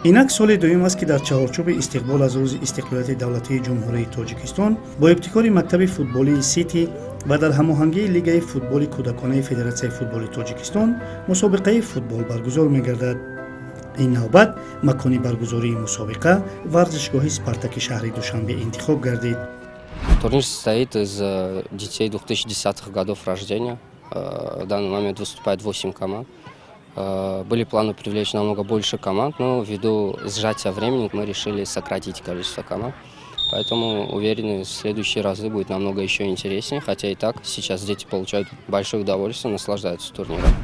Инак соли дуюм аст, ки дар чаҳорчӯби истиқбол аз Рӯзи истиқлолияти давлатии Ҷумҳурии Тоҷикистон бо ибтикори мактаби футболии «Сити» ва дар ҳамоҳангии Лигаи футболи кӯдаконаи Федератсияи футболи Тоҷикистон мусобиқаи футбол баргузор мегардад. Ин навбат макони баргузории мусобиқа варзишгоҳи «Спартаки» шаҳри Душанбе интихоб гардид. Турнир состоит из детей 2010-х годов рождения. В данный момент выступает 8 команд. Были планы привлечь намного больше команд, но ввиду сжатия времени мы решили сократить количество команд. Поэтому уверены, в следующие разы будет намного еще интереснее, хотя и так сейчас дети получают большое удовольствие, наслаждаются турниром.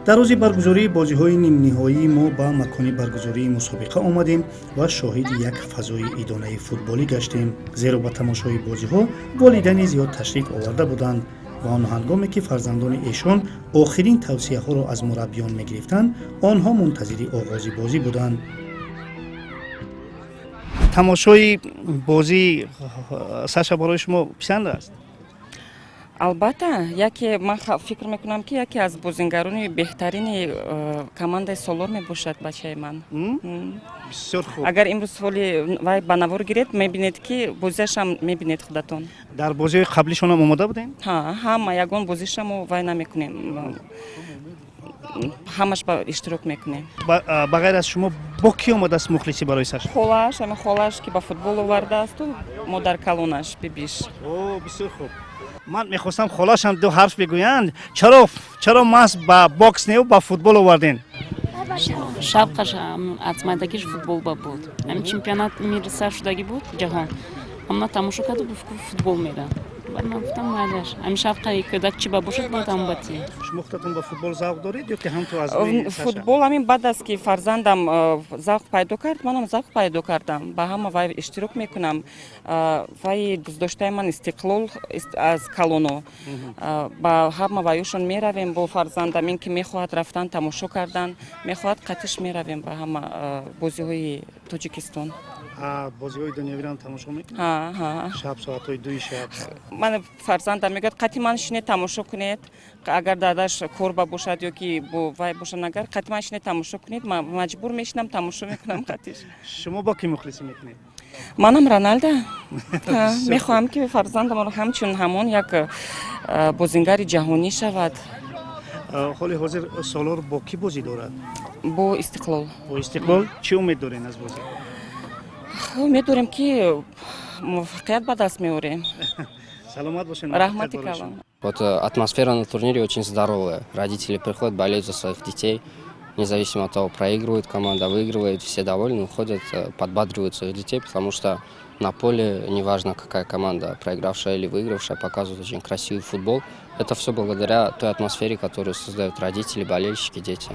Дар рӯзи баргузории бозиҳои нимниҳоӣ мо ба макони баргузории мусобиқа омадем ва шоҳиди як фазои идонаи футболӣ гаштем, зеро ба тамошои бозиҳо волидайни зиёд ташриф оварда буданд ва он ҳангоме ки фарзандони эшон охирин тавсияҳоро аз мураббиён мегирифтанд, онҳо мунтазири оғози бозӣ буданд. Тамошои бозӣ, Саша, барои шумо писанд аст? Албатта, яке ман фикр мекунам, ки яке аз бозингарони беҳтарини командаи «Солор» мебошад бачаи ман. Бисёр хуб. Агар имрӯз ҳоли вай ба навор гиред, мебинед, ки бозиашам мебинед худатон. Дар бозиҳои қаблишонам омода будем? Ҳа, ҳама ягон бозишамо вай намекунем, ҳамаш ба иштирок мекунем. Ба ғайр аз шумо бо кӣ омадааст мухлисӣ барои Саша? Холааш, ами холааш, ки ба футбол овардаасту модаркалонаш, бибиш. О, бисёр хуб. Ман мехостам холашам ду ҳарф бигӯянд. Чаро маҳз ба бокс неу ба футбол оварден? Шавқаш аз майдагиш футбол ба буд. Ами чемпионат мир сар шудагӣ буд, ҷаҳон, ҳамна тамошо карду, гуфт, футбол мерам. Баъд ман гуфтам, майлаш, ами шавқаи кӯдак чӣ ба бошад, бояд ҳам батӣ. Шумо худатон ба футбол завқ доред ё ки ҳамту аз рӯи Саша? Футбол ҳамин баъд аз ки фарзандам завқ пайдо кард, манам завқ пайдо кардам, ба ҳама вай иштирок мекунам. Вай дӯстдоштаи ман «Истиқлол» аз калоно, ба ҳама вайошон меравем бо фарзандам. Ин ки мехоҳад рафтан, тамошо кардан мехоҳад, қатиш меравем ба ҳама бозиҳои Тоҷикистон. Бозиҳои дунявиро тамошо мекунед? Ҳа, ҳа. Шаб, соатҳои 2-и шаб. Ман фарзандам мегӯяд, қати ман шинед, тамошо кунед. Агар дадаш корба бошад ё ки бо вай бошад, агар қати ман шинед, тамошо кунед, ман маҷбур мешинам, тамошо мекунам қатиш. Шумо бо кӣ мухлисӣ мекунед? Манам Роналда. Мехоҳам, ки фарзандамро ҳамчун ҳамон як бозингари ҷаҳонӣ шавад. Ҳоли ҳозир «Солор» бо кӣ бозӣ дорад? Бо «Истиқлол». Бо «Истиқлол». Чӣ умед дорен аз бозӣ? Умед дорем, ки муваффақият ба даст меорем. Саломат бошед. Раҳмати калон. Вот атмосфера на турнире очень здоровая. Родители приходят, болеют за своих детей. Независимо от того, проигрывает команда, выигрывает, все довольны, уходят, подбадривают своих детей, потому что на поле, неважно, какая команда, проигравшая или выигравшая, показывает очень красивый футбол. Это все благодаря той атмосфере, которую создают родители, болельщики, дети.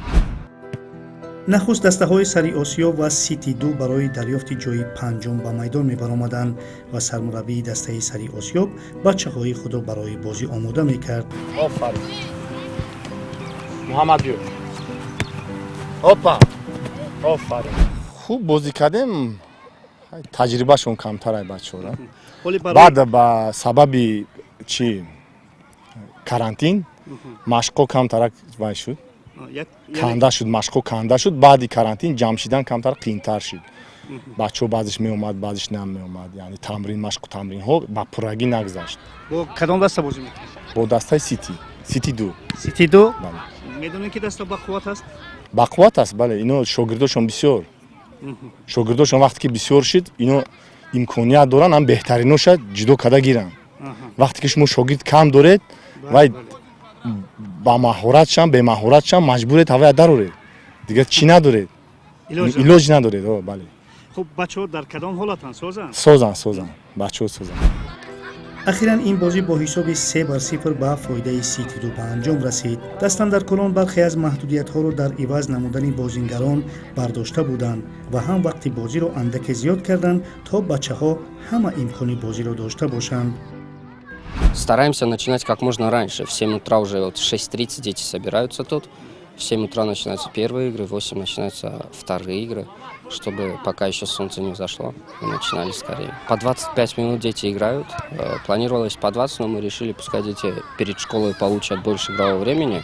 Нахуст дастаҳои «Сари Осиё» ва «Сити ду» барои дарёфти ҷои панҷум ба майдон мебаромаданд ва сармураббии дастаи «Сари Осиёб» бачаҳои худро барои бозӣ омода мекард. Офарин, Муҳаммад, биё. Опа, офарин, хуб бозӣ кардем. Таҷрибашон камтар ай бачаҳора. Баъд ба сабаби чи карантин машқҳо камтарак вай шуд, канда шуд, машқҳо канда шуд. Баъди карантин ҷамъ шидан камтар қиинтар шуд. Бачаҳо баъзеш меомад, баъзеш намеомад, яъне тамрин, машқу тамринҳо ба пуррагӣ нагузашт. Бо кадом даста бозӣ мекунед? Бо дастаи Сити, Сити ду. Сити ду. Бале. Медонед, ки даста бақувват аст? Бақувват аст, бале. Ино шогирдошон бисёр, шогирдошон вақте ки бисёр шуд, ино имконият доранд ҳам беҳтариноша ҷудо карда гиранд. Вақте ки шумо шогирд кам доред, вай ба маҳоратшам, бемаҳоратшам маҷбуред ҳавая дароред, дигар чӣ надоред, илоҷ надоред. Бале. Хуб, бачаҳо дар кадом ҳолатанд? Созанд? Созанд, созанд, бачаҳо созанд. Ахиран ин бозӣ бо ҳисоби 3-0 ба фоидаи Сити ду ба анҷом расид. Дастандаркорон бархе аз маҳдудиятҳоро дар иваз намудани бозингарон бардошта буданд ва ҳам вақти бозиро андаке зиёд карданд, то бачаҳо ҳама имкони бозиро дошта бошанд. Стараемся начинать как можно раньше. В 7 утра уже, вот в 6:30 дети собираются тут. В 7 утра начинаются первые игры, в 8 начинаются вторые игры, чтобы, пока еще солнце не взошло, мы начинали скорее. По 25 минут дети играют. Планировалось по 20, но мы решили, пускай дети перед школой получат больше игрового времени.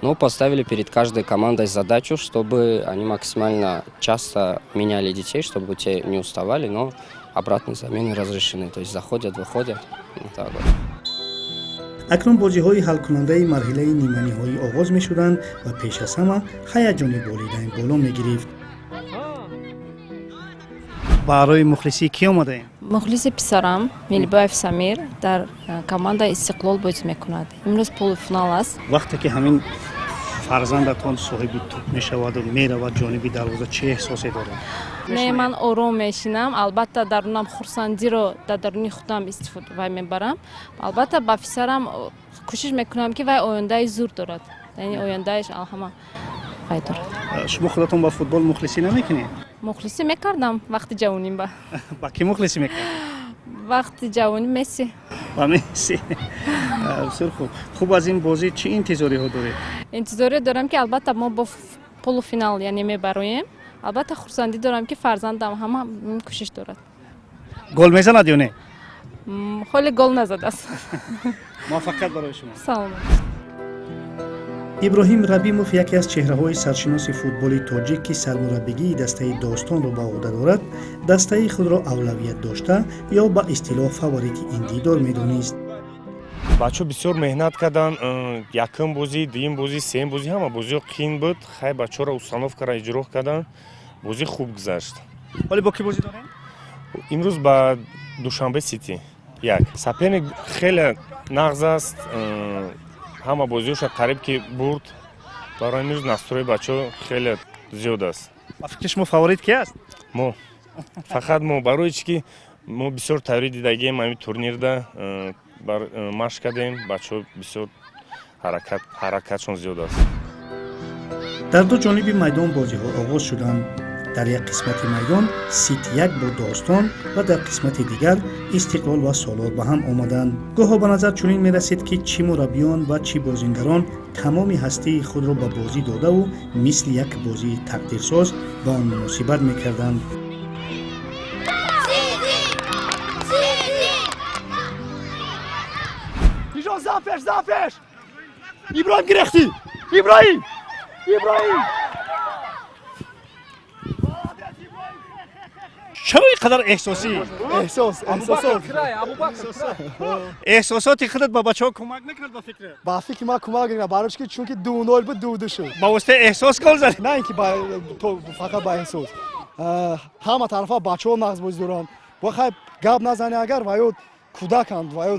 Но поставили перед каждой командой задачу, чтобы они максимально часто меняли детей, чтобы те не уставали, но обратные замены разрешены. То есть заходят, выходят. Вот так вот. Акнун бозиҳои ҳалкунандаи марҳилаи ниманиҳоӣ оғоз мешуданд ва пеш аз ҳама ҳаяҷони волидайн боло мегирифт. Барои мухлисӣ кӣ омадаем? Мухлиси писарам Мелибаев Самир дар командаи Истиқлол бозӣ мекунад. Имрӯз полуфинал аст. Вақте ки ҳамин фарзандатон соҳиби тӯб мешаваду меравад ҷониби дарвоза, чӣ эҳсосе дорад? Не, ман ором мешинам. Албатта, дарунам хурсандиро дар даруни худам истифода вай мебарам. Албатта, ба писарам кӯшиш мекунам, ки вай ояндаи зур дорад, яъне ояндааш ҳама вай дорад. Шумо худатон ба футбол мухлисӣ намекунед? Мухлисӣ мекардам вақти ҷавоним ба. Ба кӣ мухлисӣ мекардед? Вақти ҷавонӣ Месси. Ба Месси. Бисёр хуб. Хуб, аз ин бозӣ чӣ интизориҳо доред? Интизорӣ дорам, ки албатта мо бо полуфинал, яъне мебароем. Албатта, хурсандӣ дорам, ки фарзандам ҳама кӯшиш дорад. Гол мезанад ё не? Ҳоле гол назадааст. Муваффақият барои шумо. Саломат. Иброҳим Рабимов, яке аз чеҳраҳои саршиноси футболи тоҷик, ки сармураббигии дастаи Достонро ба ӯҳда дорад, дастаи худро авлавият дошта ё ба истилоҳ фаворити ин дидор медонист. Бачаҳо бисёр меҳнат карданд. Якум бозӣ, дуюм бозӣ, сеюм бозӣ, ҳама бозиҳо қин буд. Хай, бачаҳоро установкара иҷро карданд, бозӣ хуб гузашт. Ҳоле бо кӣ бозӣ дорем? Имрӯз ба Душанбе Сити як. Соперник хеле нағз аст, ҳама бозиҳоша қариб ки бурд. Барои имрӯз настрой бачаҳо хеле зиёд аст. Ба фикри шумо, фаворит ки аст? Мо, фақат мо. Барои чӣ ки мо бисёр тайёрӣ дидагием, ҳамин турнирда машқ кардем, бачаҳо бисёр ҳаракатшон зиёд аст. Дар ду ҷониби майдон бозиҳо оғоз шуданд. Дар як қисмати майдон Сити як бо Достон ва дар қисмати дигар Истиқлол ва Солор ба ҳам омаданд. Гоҳо ба назар чунин мерасид, ки чӣ мураббиён ва чӣ бозингарон тамоми ҳастии худро ба бозӣ додаву мисли як бозии тақдирсоз ба он муносибат мекарданд. Запеш, запеш! Иброҳим гирехтӣ! Иброҳим! Иброҳим! Чаро ин қадар эҳсосӣ? Эҳсос, эҳсосот. Эҳсосоти худат ба бачаҳо кӯмак мекунад, ба фикр? Ба фикри ман, кӯмак мекунад, барои чӣ ки чунки 2-0 буд, 2-2 шуд. Ба воситаи эҳсос гол задӣ? На ин ки фақат ба эҳсос, ҳама тарафа бачаҳо нағз бозӣ доранд. Бо хай гап назанӣ, агар ва ё кӯдаканд, ва ё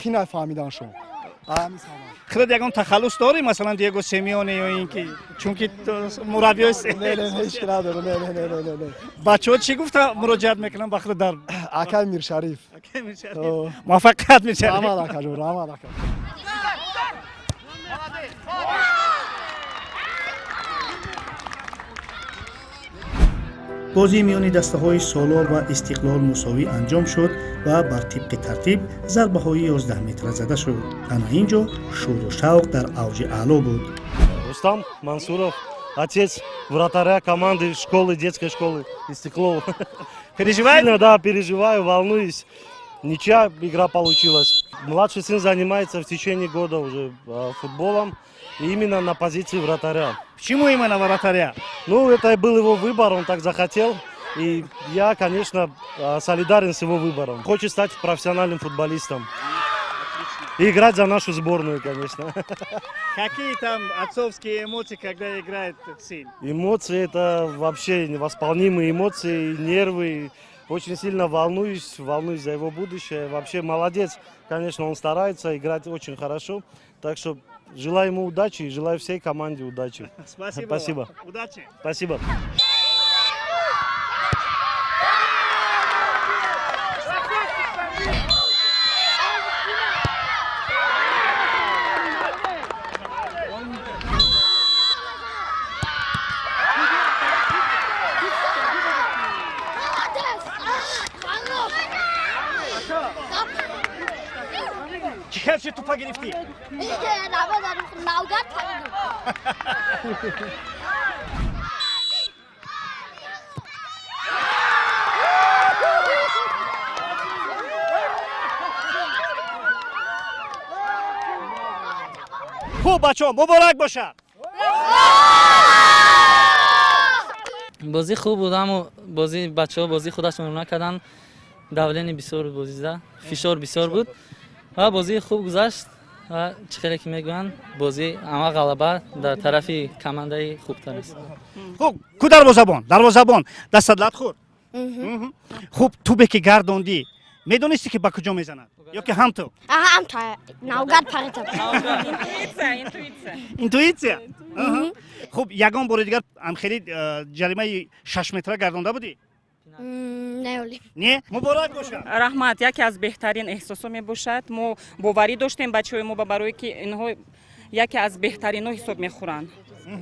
қинай фаҳмиданшон. Худат ягон тахаллус дорӣ, масалан Диего Семионе ё ин ки чунки мураббиёи? Не, не, ҳеҷ ки надорам, не, не, не, не, не. Бачаҳо чӣ гуфта муроҷиат мекунанд ба худ дар? Акай Миршариф. Акай Миршариф. Муваффақият, Миршариф. Раҳмат, акаҷон, раҳмат, ака. Бозии миёни дастаҳои Солор ва Истиқлол мусовӣ анҷом шуд ва бар тибқи тартиб зарбаҳои 11 метра зада шуд. Ана ин ҷо шӯру шавқ дар авҷи аъло буд. Рустам Мансуров, отец вратаря команды школы, детской школы Истиклол. Переживаете? Сильно, да, переживаю, волнуюсь. Ничья игра получилась. Младший сын занимается в течение года уже футболом, и именно на позиции вратаря. Почему именно вратаря? Ну, это был его выбор, он так захотел. И я, конечно, солидарен с его выбором. Хочет стать профессиональным футболистом. И играть за нашу сборную, конечно. Какие там отцовские эмоции, когда играет сын? Эмоции – это вообще невосполнимые эмоции, нервы. Очень сильно волнуюсь, волнуюсь за его будущее. Вообще молодец, конечно, он старается, играть очень хорошо. Так что желаю ему удачи и желаю всей команде удачи. Спасибо. Спасибо. Вам. Удачи. Спасибо. Чӣ хел ши, тупа гирифтӣ? Навгар париду. Хуб, бачаҳо, муборак бошад. Бозӣ хуб буд, аммо бозӣ бачаҳо бозии худашонро накарданд. Давление бисёр буд, бозида фишор бисёр буд ва бозии хуб гузашт ва чӣ хеле ки мегӯянд, бозӣ ама ғалаба дар тарафи командаи хубтар аст. Хуб, ку дарвозабон, дарвозабон дастат лат хӯрд. Хуб, тӯбе ки гардондӣ, медонисти ки ба куҷо мезанад ё ки ҳам ту? Ҳам ту, наугад парида. Интуитсия, интуитсия. Интуитсия. Хуб, ягон бори дигар ҳамхели ҷаримаи 6 метра гардонда будӣ? Не, оли. Не. Муборак бошад. Раҳмат. Яке аз беҳтарин эҳсосҳо мебошад. Мо боварӣ доштем бачаҳои мо, ба барое ки инҳо яке аз беҳтаринҳо ҳисоб мехӯранд.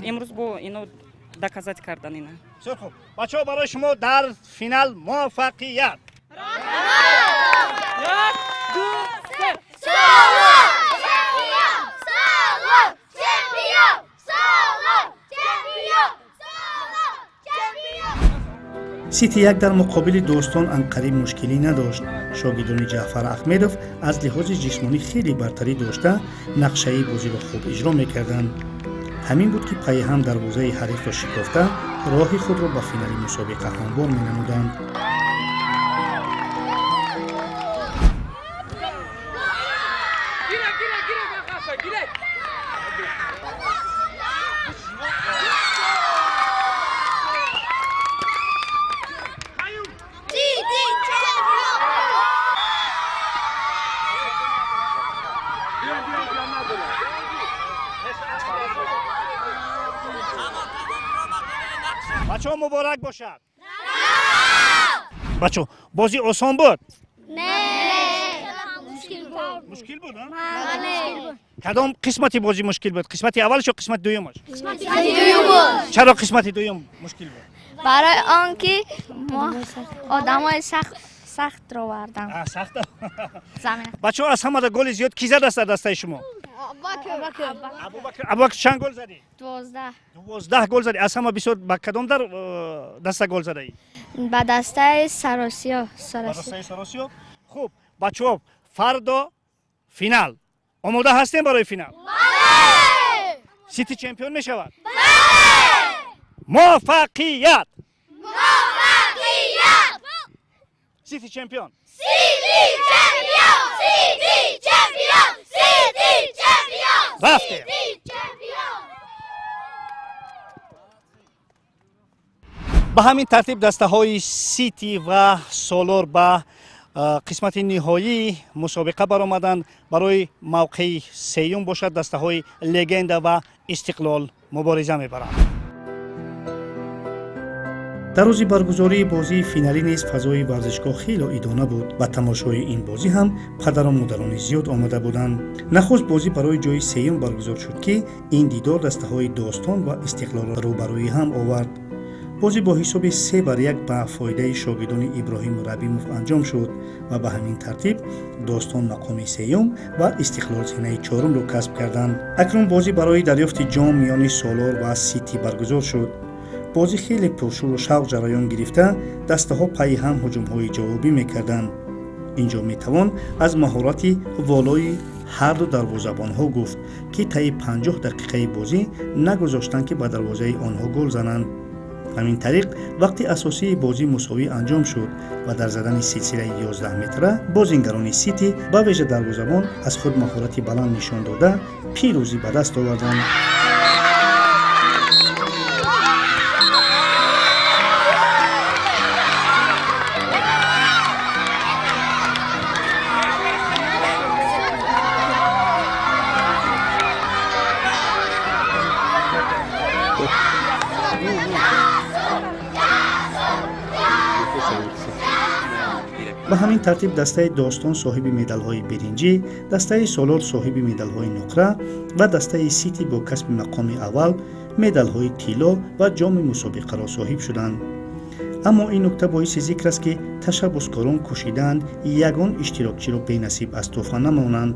Имрӯз бо ино доказать кардан ина. Бисёр хуб, бачаҳо, барои шумо дар финал муваффақият. Як, ду, се! Солор чемпион! Солор чемпион! Солор чемпион! Солор чемпион! Сити як дар муқобили Достон анқариб мушкилӣ надошт. Шогирдони Ҷаъфар Аҳмедов аз лиҳози ҷисмонӣ хеле бартарӣ дошта, нақшаи бозиро хуб иҷро мекарданд. Ҳамин буд, ки пайи ҳам дарвозаи ҳарифро шикофта, роҳи худро ба финали мусобиқа ҳамвор менамуданд. Сити чемпион! Бачаҳо, муборак бошад. Бачаҳо, бозӣ осон буд? Не, мушкил буд. Мушкил буд? Бале. Кадом қисмати бозӣ мушкил буд, қисмати аввалаш ё қисмати дуюмаш? Қисмати дуюм буд. Чаро қисмати дуюм мушкил буд? Барои он ки мо одамои сахт сахтро вардам. Сахт. Замин. Бачаҳо, аз ҳамада голи зиёд ки задааст дар дастаи шумо? Абубакр. Чанд гол задӣ? 12. 12 гол задӣ. Аз ҳама бисёр ба кадом дар даста гол задаӣ? Ба дастаи Саросиё. Ба дастаи Саросиё. Хуб, бачаҳо, фардо финал. Омода ҳастем барои финал? Сити чемпион мешавад. Муваффақият! Муваффақият! Сити чемпион! Сити чемпион! Сити чемпион! Сити чемпион! Рафтем. Сити чемпион! Ба ҳамин тартиб дастаҳои Сити ва Солор ба қисмати ниҳоии мусобиқа баромаданд. Барои мавқеи сеюм бошад, дастаҳои Легенда ва Истиқлол мубориза мебаранд. Дар рӯзи баргузории бозии финалӣ низ фазои варзишгоҳ хело идона буд. Ба тамошои ин бозӣ ҳам падару модарони зиёд омада буданд. Нахуст бозӣ барои ҷои сеюм баргузор шуд, ки ин дидор дастаҳои Достон ва Истиқлолро рӯбарӯи ҳам овард. Бозӣ бо ҳисоби 3-1 ба фоидаи шогирдони Иброҳим Рабимов анҷом шуд ва ба ҳамин тартиб Достон мақоми сеюм ва Истиқлол зинаи чорумро касб карданд. Акнун бозӣ барои дарёфти ҷом миёни Солор ва Ситӣ баргузор шуд. Бозӣ хеле пуршӯру шавқ ҷараён гирифта, дастаҳо пайи ҳам ҳуҷумҳои ҷавобӣ мекарданд. Ин ҷо метавон аз маҳорати волои ҳарду дарвозабонҳо гуфт, ки таи 50 дақиқаи бозӣ нагузоштанд, ки ба дарвозаи онҳо гол зананд. Ҳамин тариқ вақти асосии бозӣ мусовӣ анҷом шуд ва дар задани силсилаи 11 метра бозингарони Сити, ба вижа дарвозабон, аз худ маҳорати баланд нишон дода, пирӯзӣ ба даст оварданд. Ба ҳамин тартиб дастаи Достон соҳиби медалҳои биринҷӣ, дастаи Солор соҳиби медалҳои нуқра ва дастаи Сити бо касби мақоми аввал медалҳои тилло ва ҷоми мусобиқаро соҳиб шуданд. Аммо ин нукта боиси зикр аст, ки ташаббускорон кӯшидаанд ягон иштирокчиро бенасиб аз тӯҳфа намонанд.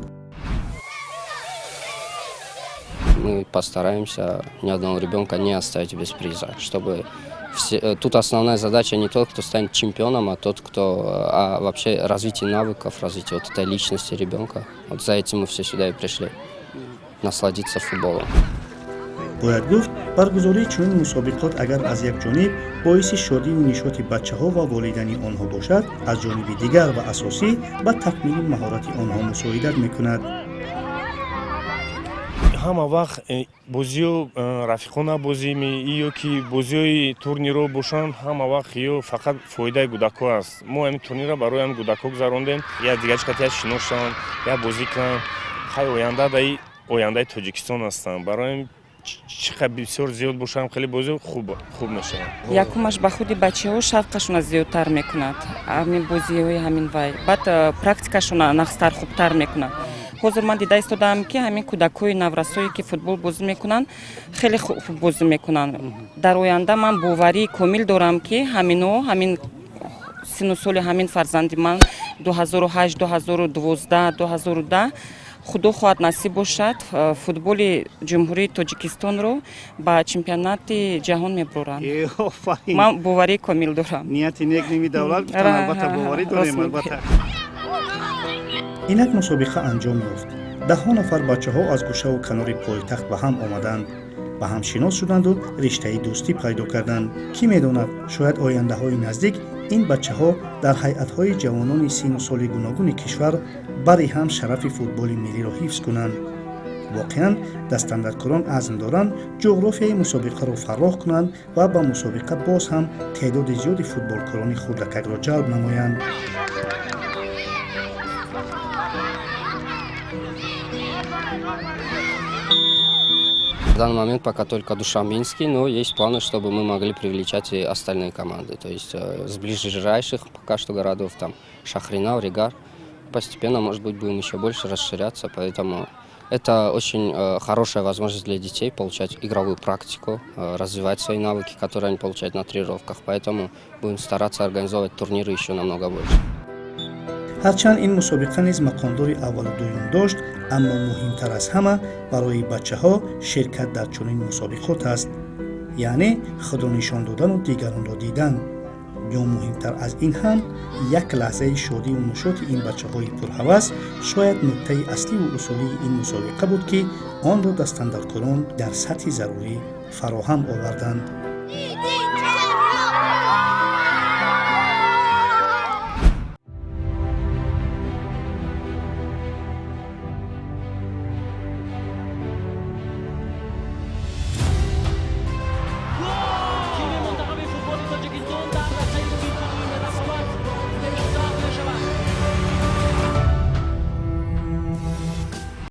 Мы постараемся ни одного ребенка не оставить без приза, чтобы все. Тут основная задача не тот, кто станет чемпионом, а тот, кто вообще развитие навыков, развитие вот этой личности ребенка. Вот за этим мы все сюда и пришли. насладиться футболом. Бояд гуфт, баргузории чунин мусобиқот агар аз як ҷониб боиси шодию нишоти бачаҳо ва волидайни онҳо бошад, аз ҷониби дигар ва асосӣ ба такмили маҳорати онҳо мусоидат мекунад. Ҳама вақт бозиё рафиқона бозӣ ё ки бозиҳои турниро бошанд, ҳама вақт ё фақат фоидаи кӯдакҳо аст. Мо ҳамин турнирро барои ҳамин кӯдакҳо гузарондем, як дигар чӣ қадр шинос шаванд, як бозӣ кунанд. Хай, оянда даи ояндаи Тоҷикистон ҳастанд. Барои чӣ қадр бисёр зиёд бошанд, хеле бозиҳо хуб хуб мешаванд. Якумаш, ба худи бачаҳо шавқашона зиёдтар мекунад ҳамин бозиҳои ҳамин вай, баъд практикашона нағзтар, хубтар мекунад. Ҳозир ман дида истодаам, ки ҳамин кӯдакҳои наврасое, ки футбол бозӣ мекунанд, хеле хуб бозӣ мекунанд. Дар оянда ман боварии комил дорам, ки ҳамино ҳамин сину соли ҳамин фарзанди ман 2008, 2012, 2010, худо хоҳад, насиб бошад, футболи Ҷумҳурии Тоҷикистонро ба чемпионати ҷаҳон мебуранд. Ман боварии комил дорам. Нияти нек ними давлат гуфтан, албатта, боварӣ дорем, албатта. Инак мусобиқа анҷом ёфт. Даҳҳо нафар бачаҳо аз гӯшаву канори пойтахт ба ҳам омаданд, ба ҳам шинос шуданду риштаи дӯстӣ пайдо карданд. Кӣ медонад, шояд ояндаҳои наздик ин бачаҳо дар ҳайатҳои ҷавонони сину соли гуногуни кишвар бари ҳам шарафи футболи миллиро ҳифз кунанд. Воқеан, дастандаркорон азм доранд ҷуғрофияи мусобиқаро фарроҳ кунанд ва ба мусобиқа боз ҳам теъдоди зиёди футболкорони хурдакакро ҷалб намоянд. В данный момент пока только Душанбинский, но есть планы, чтобы мы могли привлечать и остальные команды. То есть с ближайших пока что городов, там Шахринав, Регар. Постепенно, может быть, будем еще больше расширяться, поэтому это очень хорошая возможность для детей получать игровую практику, развивать свои навыки, которые они получают на тренировках. Поэтому будем стараться организовывать турниры еще намного больше. Ҳарчанд ин мусобиқа низ мақомдори аввалу дуюм дошт, аммо муҳимтар аз ҳама барои бачаҳо ширкат дар чунин мусобиқот аст, яъне худро нишон додану дигаронро дидан. Ё муҳимтар аз ин ҳам, як лаҳзаи шодию нушоти ин бачаҳои пурҳавас шояд нуктаи асливу усулии ин мусобиқа буд, ки онро дастандаркорон дар сатҳи зарурӣ фароҳам оварданд.